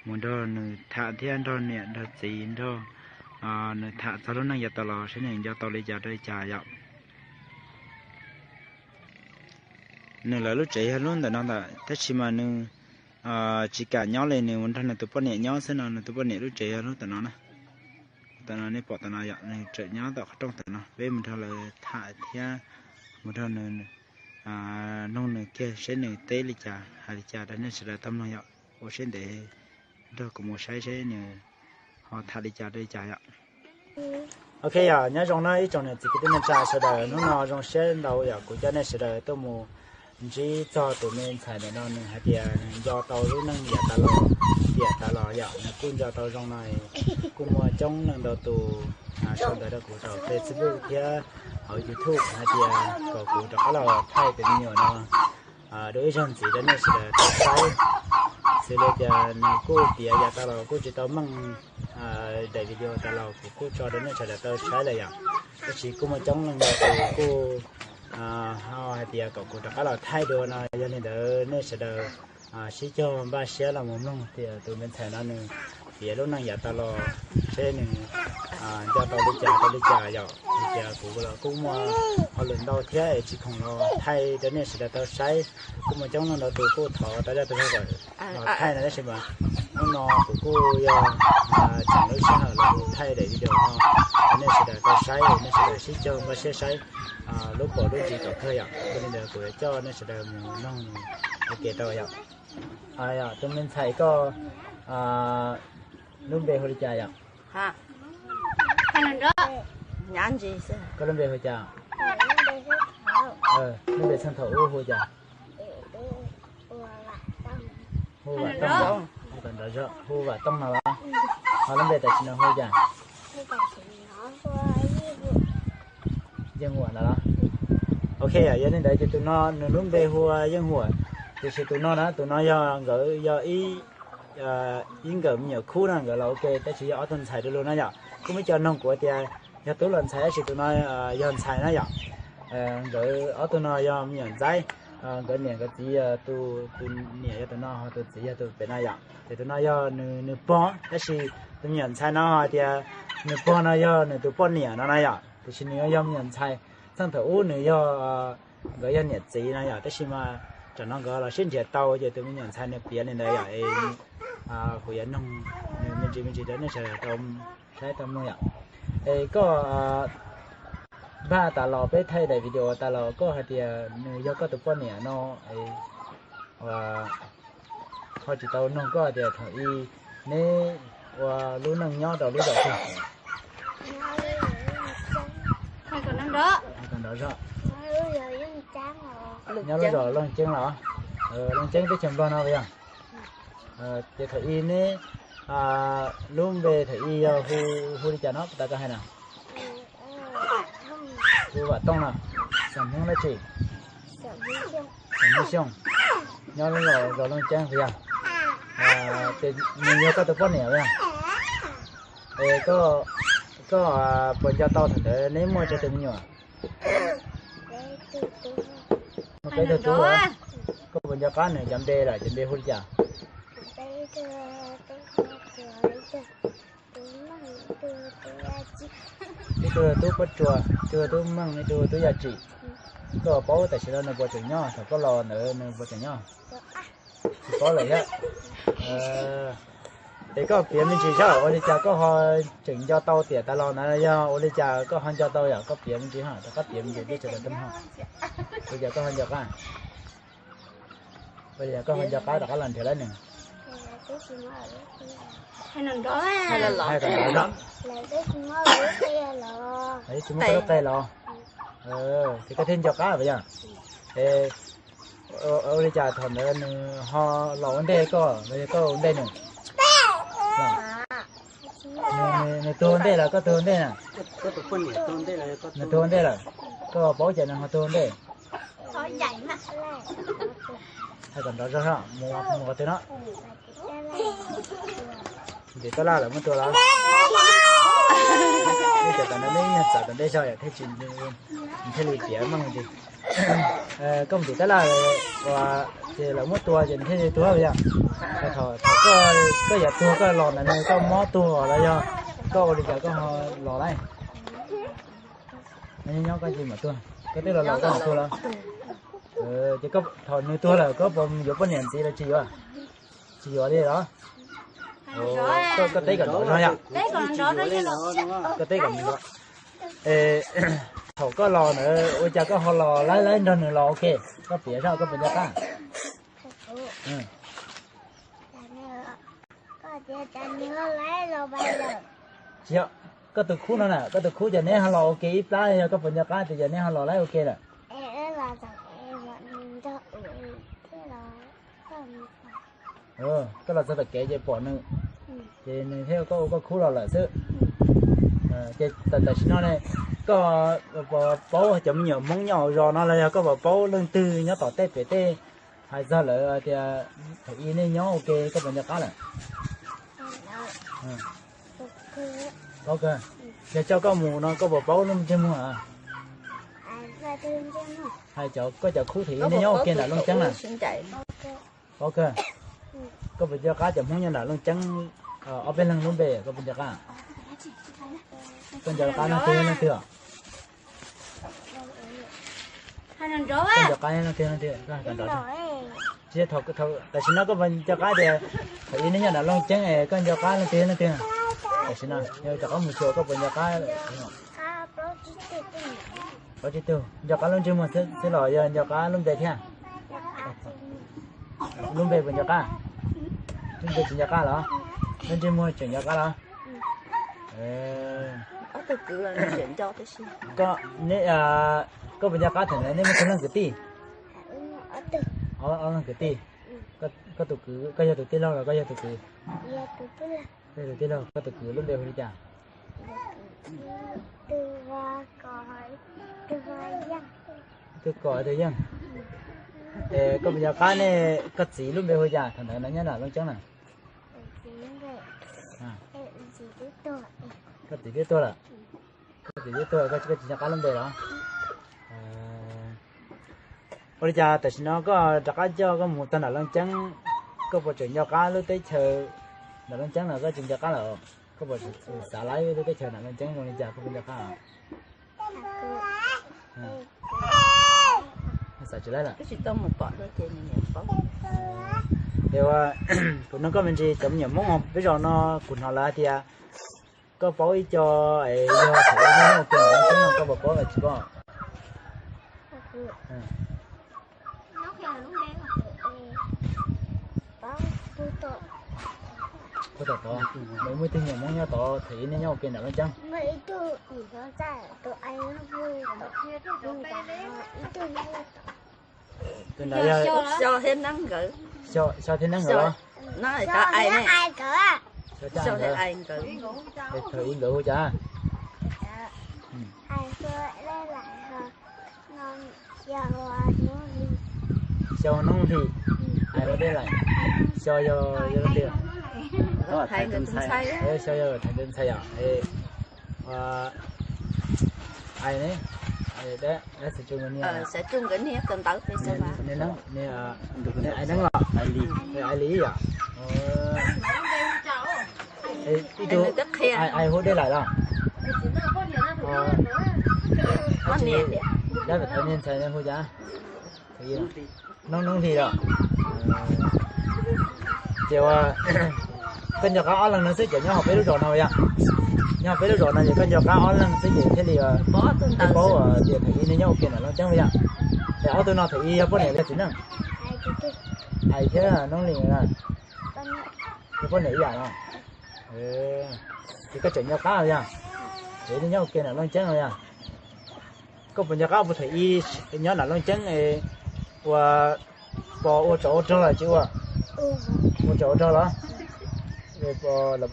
mus nrog nws tham thiab nrog niam nrog txiv nrog nws tham txog lub neej yav tau los seb nws nco tau li cas rau li cas yom. Nws lawv lub tsev yog lub ntawm no ntag, tab sis mas nws tsis kam nyob li, nws mus nrog nws tus poj niam nyob xwb no, nws tus poj niam lub tsev yog lub tom no na. Tom no nej pom tom no yom, nws tseem nyob tom qhov rooj tom no, peb mus nrog lawv tham thiab mus nrog nws, nug nws kiag seb nws teb li cas hais li cas rau nej sawv daws tau mloog yom. Ua siab ntev nrog kuv mus saib seb nws ho tham li cas rau li cas yom. Ok yom, nyob zoo na ib tsoom niam txiv kwv tij neej tsa sawv daws, hnub no zoo siab ntau yom, kuv coj nej sawv daws tuaj mus ntsib txog tus me ntxhais ntawm no, nws hais tias nws nco tau lub neej yav tas los, tiam tas los yom, nws kuj nco tau zoo no. Kuj muaj coob leej ntau tus sau ntawv rau kuv rau Facebook thiab hauv YouTube hais tias kom kuv rov qab los thaij tus me nyuam no dua ib zaug ntxiv rau nej sawv daws tau saib. Xws li tias nws kuj tiav yav tas los kuj tsis tau meej, daim video tas los kuv kuj tso rau nej sawv daws tau saib lawm yom. Tab sis kuj muaj coob leej ntau tus kuj ho hais tias kom kuv rov qab los thaij dua no, yog li ntawd nej sawv daws sib cog npaj siab los mus mloog tias tus me ntxhais no nws piav lub neej yav tas los seb nws nco tau li cas tau li cas yom. Tias kuv los kuj muaj hauj lwm ntau thiab es tsis khoom los thaij rau nej sawv daws tau saib. Kuj muaj coob leej ntau tus kuj thov tau zaj tus hlub kom los thaij no, tab sis mas hnub no kuv kuj yog tseem lub sij hawm los mus thaij daim video no rau nej sawv daws tau saib, nej sawv daws sib cog npaj siab saib lub paus lub ntsis kom kawg yom. Yog li ntawd kuv yuav coj nej sawv daws mus mloog ua ke tau yom. Tus me ntxhais koj lub npe hu li cas yom? Koj lub npe hu cas? Lub npe txheej thaum ub hu cas? Hu Vam Tooj. Hais kom nrov zog, hu Vam Tooj no los? Ho lub npe tam sim no hu cas? Yeej Huam no los? Ok, yog li ntawd ces tus no nws lub npe hu ua Yeej Huam, tiam sis tus no na, tus no yog nkawd yog ib nkawm me nyuam khub no, nkawd los ua ke tab sis yog ob tug ntxhais du lug no yom. Kuj muaj cov noog kuv tias yog tub los ntxhais tab sis tus no yog ntxhais na yom. Nkawd ob tug no yog me nyuam ntxaib, nkawd niam nkawd txiv, tus niam yog tus no, tus txiv yog tus pem no yom. Ces tus no yog nws pog, tab sis tus me nyuam ntxhais no hais tias nws pog no yog nws tus poj niam no na yom. Tiam sis nws yog me nyuam ntxhais, txheej thaum ub nws yog, nkawd yog niam txiv no yom, tab sis mas tam no nkawd los sib nrhiav tau ces tus me nyuam ntxhais nws piav li ntawd yom. Es kuv yuav noog nws me ntsis me ntsis rau nej sawv daws tau saib tau mloog yom. Es koj npaj tas los peb thaij daim video tas los koj hais tias nws yog koj tus poj niam no, ho tsis tau noog koj tias thaum ub neb ua lub neej nyob rau lub zos twg? Hais kom nrov zog. Nyob lub zos Looj Ceeb los? Looj Ceeb teb chaws Nplog no puas yog? Ces thaum ub neb lub npe thaum ub yog hu li cas no puas tas koj hais na? Hu Vam Tooj no. Xeem Hmoob dab tsi? Xeem Hmoob Xyooj. Nyob lub zos Looj Ceeb puas yog? Ces nws yog koj tus poj niam puas yog? Es koj puas nco tau thaum ntawd neb muaj tsawg tus me nyuam? Muaj peb tug tub. Koj puas nco qab nws cov npe lawm, cov npe hu li cas? Ib tug hu Tub Pob Tsuas, ib tug hu Tub Meej, ib tug hu Tub Yaj Tsim. Koj paub tam sim no nws puas tseem nyob, thaum koj los ntawd nws puas tseem nyob? Tsis paub lawm thiab. Es koj piav me ntsis saib ua li cas koj ho tseem nco tau tiam tas los ntawd, yog ua li cas koj ho nco tau yom? Koj piav me ntsis ho, rov qab piav me ntsis peb sawv daws tau mloog. Ua li cas koj ho nco qab? Ua li cas koj ho nco qab rov qab los nrhiav lawv nws? Hais kom nrov zog. Tsis muab koj lub qe los? Ces koj thiaj nco qab puas yog? Es ua li cas thaum ntawd nws ho los ua ntej koj los yog koj ua ntej nws? Nws tuag ua ntej los koj tuag ua ntej na? Nws tuag ua ntej lawm, koj paub cas nws ho tuag ua ntej? Hais kom nrov zog, mus qhov twg no? Ntim tab laj lawm muab tua los? Ib tsam tam no neb txawm tom ntej zog yom, thiaj tsis, thiaj li piav meej li. Koj mus ntim tab laj uas ces lawv muab tua ces nws thiaj li tuag puas yog? Thaum koj yuav tuag koj los ntawd no koj mob tuag los yog koj ua li cas koj ho los lawm? Nyob nyob koj tsis mam tuag, koj twb los los koj mam tuag los? Ces thaum nws tuag lawm koj puas yuav poj niam ntxiv los tsis yuav? Tsis yuav li los? Koj teb kom nrov zog yom. Koj teb kom nrov. Thaum koj los ntawd ua cas koj ho los laib laib nrog nws los ua ke? Koj piav saib koj puas nco qab. Tsis yog, koj tus khub no na, koj tus khub ces neb ho los ua ke ib plab, yog koj puas nco qab tias ces neb ho los laib ua ke lawm? Koj los txog tom kev ces pom nws, ces nws thiab koj ua koj khub los lawm xwb. Ces tam sim no ne, koj puas paub cov me nyuam Hmoob nyob hauv zos no los yog koj puas paub leej twg nyob tom tej pem tej hais txog lawv tias thaum ub nej nyob ua ke, koj puas nco qab lawm? Paub kawg. Yog coj koj mus no koj puas paub lub ntsej muag? Hais cov, koj cov khub thaum ub nej nyob ua ke nram Looj Ceeb na? Paub kawg. Koj puas nco qab cov Hmoob nyob nram Looj Ceeb ob peb leeg lub npe koj puas nco qab? Koj nco qab leej twg leej twg os? Koj nco qab leej twg leej twg? Tsis, tam sim no koj puas nco qab tias thaum ub nej nyob nram Looj Ceeb es koj nco qab leej twg leej twg? Tam sim no yog rov qab mus xyuas koj puas nco qab? Paub tsib tug, nco qab lub ntsej muag xwb los yog nco qab lub npe thiab? Lub npe puas nco qab? Lub npe tsis nco qab los? Lub ntsej muag tseem nco qab los? Koj puas nco qab thaum nej muaj tus leej kwv tij? Ob leeg kwv tij. Koj tus kwv, koj yog tus tij laug los koj yog tus kwv? Koj yog tus tij laug, koj tus kwv lub npe hu li cas? Twb Kos, twb Yeej. Es koj puas nco qab ne, koj txiv lub npe hu li cas thaum ntawd no nyob nram Looj Ceeb na? Koj txiv twb tuag lawm. Koj txiv twb tuag, koj tsis nco qab lub npe los? Ua li cas tam sim no koj rov qab coj koj mus txog nram Looj Ceeb, koj puas tseem nco qab lub teb chaws nram Looj Ceeb los koj tsis nco qab lawm? Koj puas xav laib lub teb chaws nram Looj Ceeb zoo li cas koj puas nco qab? Xav tsis laib lawm. Es ua, kuv nug koj me ntsis, cov me nyuam Hmoob peb zos no kuv hnov lawv hais tias koj paub ib co es yog thaum ub nyob ua ke nram Looj Ceeb no, koj puas paub los tsis paub? Puag tom tod, muaj ib tug me nyuam Hmoob nyob tod thaum ub nej nyob ua ke nram Looj Ceeb. Tus ntawd yog Xyo thiab Neeb nkawd los? Xyo thiab Neeb nkawd. Es thaum ub nkawd hu cas? Xyo Noob Hli, Ais Huab Dej Laim, Xyo yog leej twg? Xyo yog Thaiv Ntxhais yom. Ais ne, Ais Neeb los? Ais Li yom. Ib tug Ais Huab Dej Laim los? Dab Thaiv Ntxhais hu cas? Noob Noob Hli los? Ces ua, koj nco qab ob leeg no xwb ces nyob hauv peb lub zos no yom? Nyob hauv peb lub zos no ces koj nco qab ob leeg xwb ces thiaj li paub tias thaum ub nej nyob ua ke nram Looj Ceeb yom? Es ob tug no thaum ub yog poj niam los txiv neej? Ais thiab Noob Hli na, yog poj niam ib yam no. Ces koj tseem nco qab los yog? Thaum ub nej nyob ua ke nram Looj Ceeb los yog? Koj puas nco qab puag thaum ub nyob nram Looj Ceeb es ua, pos ua tsov ua rog los tsis ua? Ua tsov ua rog los? Los puas